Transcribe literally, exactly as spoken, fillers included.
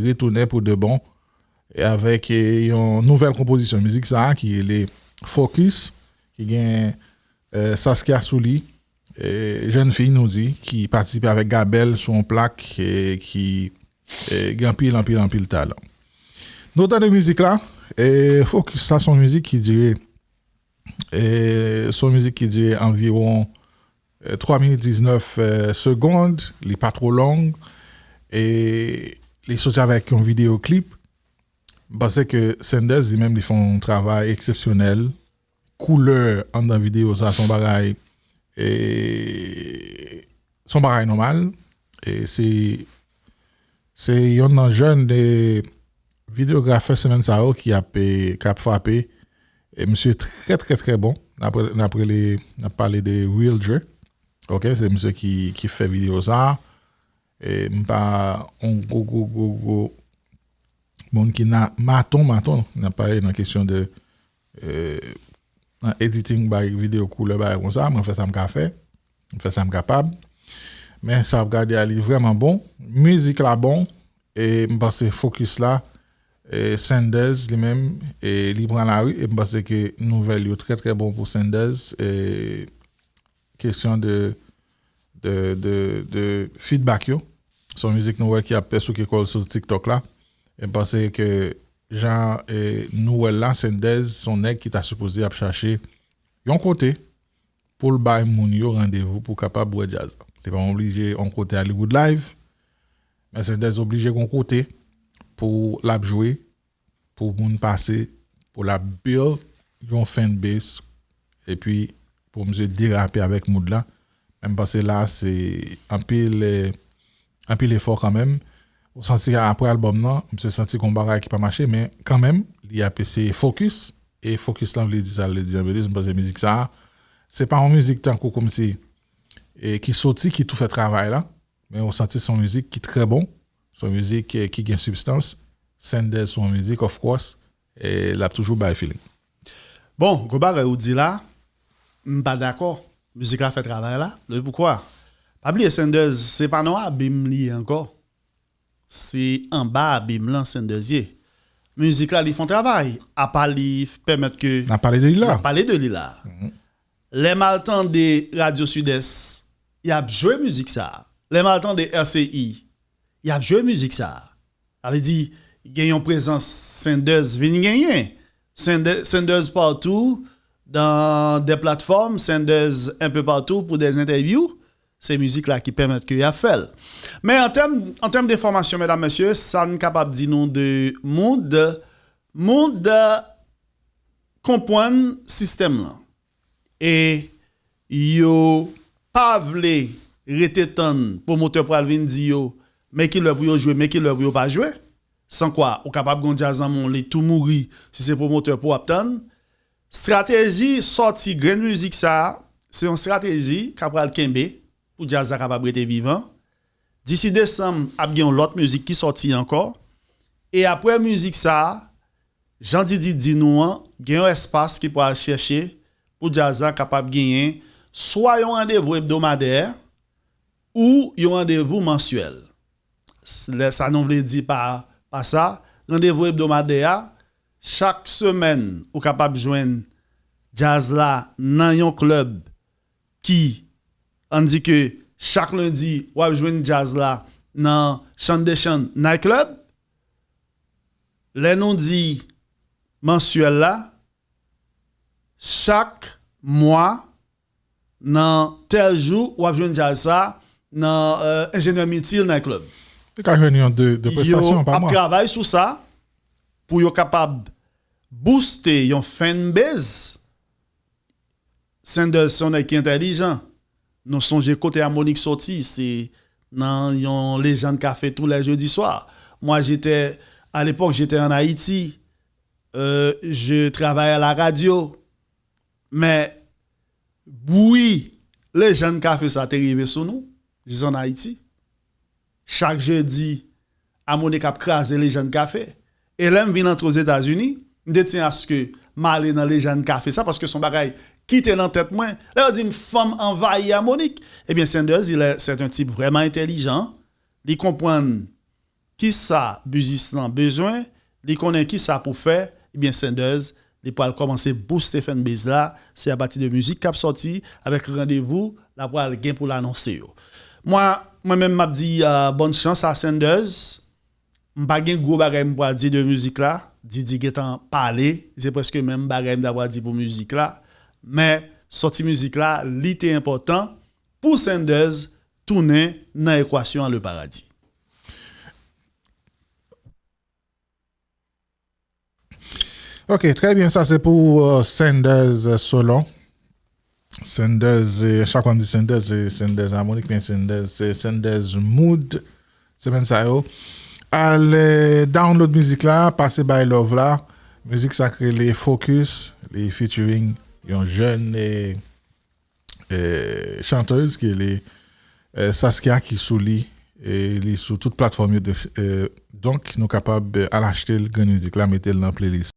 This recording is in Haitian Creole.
retounen pou de bon e avèk e, yon nouvèl konpozisyon mizik sa a ki rele Focus, ki gen e, Saskia sou li, e, jèn fi nou di, ki patisipe avèk Gabel sou yon plak e, ki e, gen anpil, anpil, anpil talan. Nou tande mizik la, e, Focus la se yon mizik ki dire, e, se yon mizik ki dire anviwon e, twa minit diznèf e, segonn, li pa twò long, e li soti avèk yon videyo klip. M panse ke Senders li menm li fè yon travay eksepsyonèl. Koulè anndan videyo sa se yon bagay e, se yon bagay nòmal. E se se yonn nan jèn de videografè semèn sa yo ki ap e, k ap frape. E misye trè trè trè bon. N ap n ap rele n ap pale de Real Dre. Ok, se misye ki ki fè videyo sa. E m pa yon gwo gwo gwo gwo moun ki nan maton maton. N ap pale nan kesyon de e, nan editing bay videyo koulè bagay konsa, mwen fè sa m ka fè, m fè sa m kapab. Men sa w ap gade a li vrèman bon, mizik la bon, e m panse Focus la, e Senders li menm, e li pran lari, e m panse ke nouvèl yo trè trè bon pou Senders, e kesyon de, de, de, de feedback yo. Se yon mizik nou wè ki ap pèsouke kò l sou TikTok la. E m panse ke jan e, nou wè l la, Senders se yon nèg ki ta sipoze ap chache yon kote pou l bay moun yo randevou pou kapab wè djaz la. Li pa oblije yon kote Hollywood Live, men Senders oblije gon kote pou l ap jwe, pou moun pase, pou l ap build yon fanbase, epi pou misye derape avèk mood la. Men m panse la se anpil e, anpil efò kanmenm. Ou santi apre albòm nan, misye santi gon bagay ki pa mache, men kanmenm, li ap eseye focus, e focus lan vle di sa l vle di an Belize, m panse mizik sa a, se pa yon mizik tankou kòmsi e ki soti, ki tou fè travay la, men ou santi se yon mizik ki trè bon, se yon mizik e, ki gen sibstans, Senders se yon mizik, of course, e l ap toujou bay feeling. Bon, gwo bagay ou di la, m pa dakò. Mizik la fè travay la. Lè poukwa? Pa bliye Senders, se pa nan yon abim li ye ankò. Se anba abim lan Senders ye. Mizik la, li fè yon travay. Apa li pèmèt ke. N ap pale de li la. N ap pale de li la. Lè m al tande Radyo Sidès, y ap jwe mizik sa. Lè m al tande R C I, y ap jwe mizik sa. Sa vle di, gen yon prezans Senders vin genyen. Senders partou, dans des plateformes, Senders un peu partout pour des interviews. Se mizik la ki pèmèt ke y ap fè l. Men an tèm, an tèm de fòmasyon, medam, mesye, sa n kapab di nou de Mood, Mood konprann sistèm lan. E yo pa vle rete tann pwomotè pral vin di yo men ki lè pou yo jwe, men ki lè pou yo pa jwe. Sankwa, ou kapab gen yon djaz nan men w, li tou mouri, si se pwomotè pou w ap tann. Estrateji sòti grenn mizik sa a, se yon estrateji k ap pral kenbe pou djaz la kapab rete vivan. Disi desanm, ap gen yon lòt mizik ki sòti ankò. E apre mizik sa a, jan Didi di nou an, gen yon espas ki pral chèche pou djaz la kapab genyen swa yon randevou ebdomadè ou yon randevou mansyèl. Lè sa nou vle di pa, pa sa, randevou ebdomadè a, chak semèn ou kapab jwenn djaz la nan yon klèb ki, ann di ke chak lendi, w ap jwenn djaz la nan Chan de Chan Night Club. Lè nou di mansyèl la, chak mwa, nan tèl jou, w ap jwenn djaz sa nan euh, Enjenyè Mitil Night Club. Li ka jwenn yon de, de prestasyon pa mwa. Yo ap travay sou sa pou yo kapab booste yon fanbase. Sanders se yon nèg ki entèlijan. Nou sonje kote Harmonik soti, se nan yon Légende Café tous les jeudis soirs. Moi, j'étais, à l'époque, j'étais en Haïti. Euh, je travaillais à la radio. Men bri Légende Café sa te rive sou nou, jis ann Ayiti. Chak jedi, Harmonik ap kraze Légende Café. E lè m vin antre Ozetazini, m te tyen aske m ale nan Légende Café sa, paske se yon bagay ki te nan tèt mwen. Lè yo di m fanm anvayi Harmonik, ebyen Sanders, il est, c'est un type vraiment intelligent. Li konprann kisa biznis lan bezwen, li konnen kisa pou fè, ebyen Senders, li pral kòmanse booste fanbase la, se apati de mizik k ap sòti, avèk randevou l ap pral gen pou l anonse yo. Mwen, mwen menm m ap di uh, bòn chans a Senders. M pa gen gwo bagay m pral di de mizik la. Didi gentan pale, se prèske menm bagay m ta pral di pou mizik la. Men sòti mizik la, li te enpòtan pou Senders tounen nan ekwasyon an le paradi. Ok, trè byen, sa se pou uh, Senders Solon. Senders, eh, chak fwa m di Senders, se Senders Harmonik, men Senders, se Senders Mood, semèn sa yo. Al eh, download mizik la, pase bay love la. Mizik sa k rele Focus, li featuring yon jèn eh, eh, chantèz ki rele eh, Saskia ki sou li. E li sou tout platfòm yo. De, eh, donk, nou kapab eh, al achte l, grenn mizik la, mete l nan playlist.